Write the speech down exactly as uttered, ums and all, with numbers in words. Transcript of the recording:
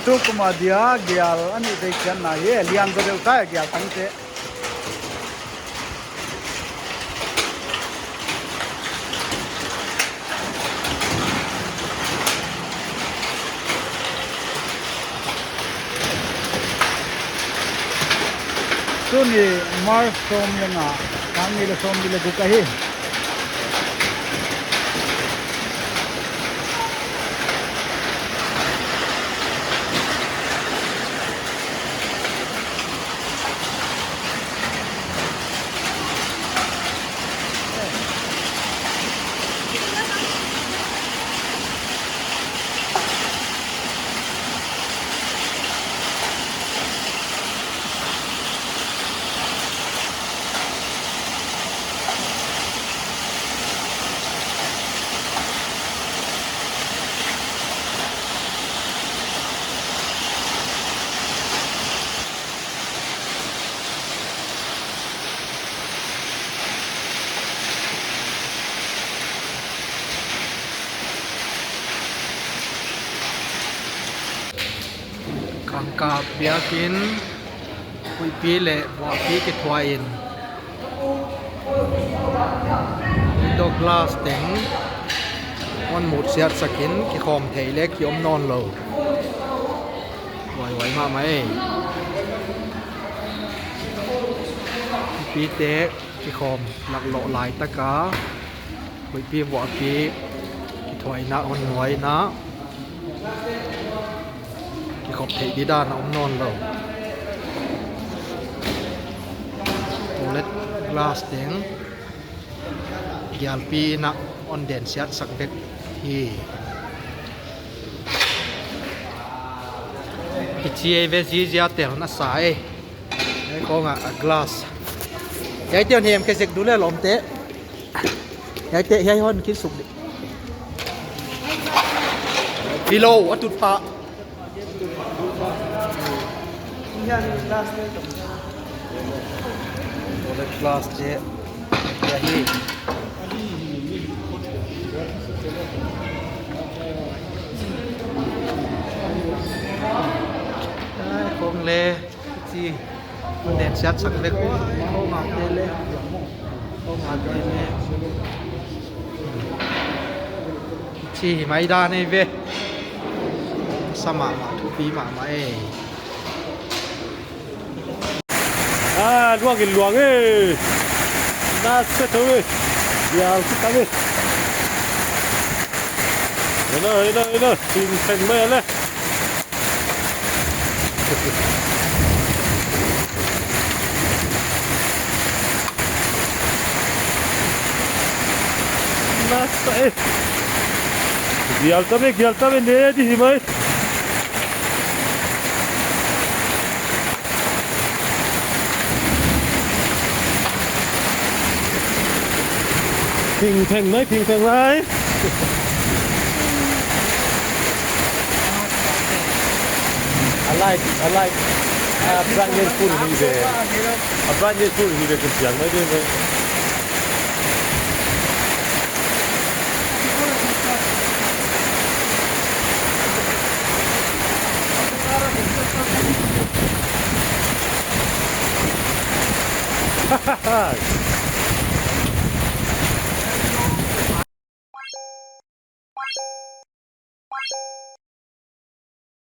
Tukum a dia gial a nih vei khiatna hi, lian zaw deuh ta gial tangte. Tuni March sawm leh nga, sang nih leh sawmnih leh guk ahi. Kangkap biakin, huihpi leh vuahpi kithuah in, window glass teng hon mutsiat sak in, kikhawm theih leh ki om nawn lou. Huaihuai mahmah e. Huihpite kikhawm lakloh lai tak a, huihpi vuahpi kithuah in a, hon nuai in a, kikhop theih didan a om nawn lou. Toilet glass teng gialpi in a hon densiat sak vek hi. Hichi ei ve, zia zia tel na sa e. Hiai khong a, a glass. Hiaite hon hem khe zek du leh lawmte. Hiaite, hiai hon kil suk di. Pillow a tut pah. Toilet glass te. Hiai hi. Hiai khong leh. Chi, hon densiat sak vek. Khong a te leh. Khong a te leh. Chi hi mai dan ei ve. Sa mahmah, thupi mahmah e. Ah, luang in luang e. Na se to e. Gial se ta e. Ena, ena, ena. Ting teng mai le. Nasa eh. Gial ta ve, gial ta ve, ne di hi mai. Phingpheng mai, phingpheng mai. A light, a light. A brightness full hi ve. A brightness full hi ve, kin siang mai de ve.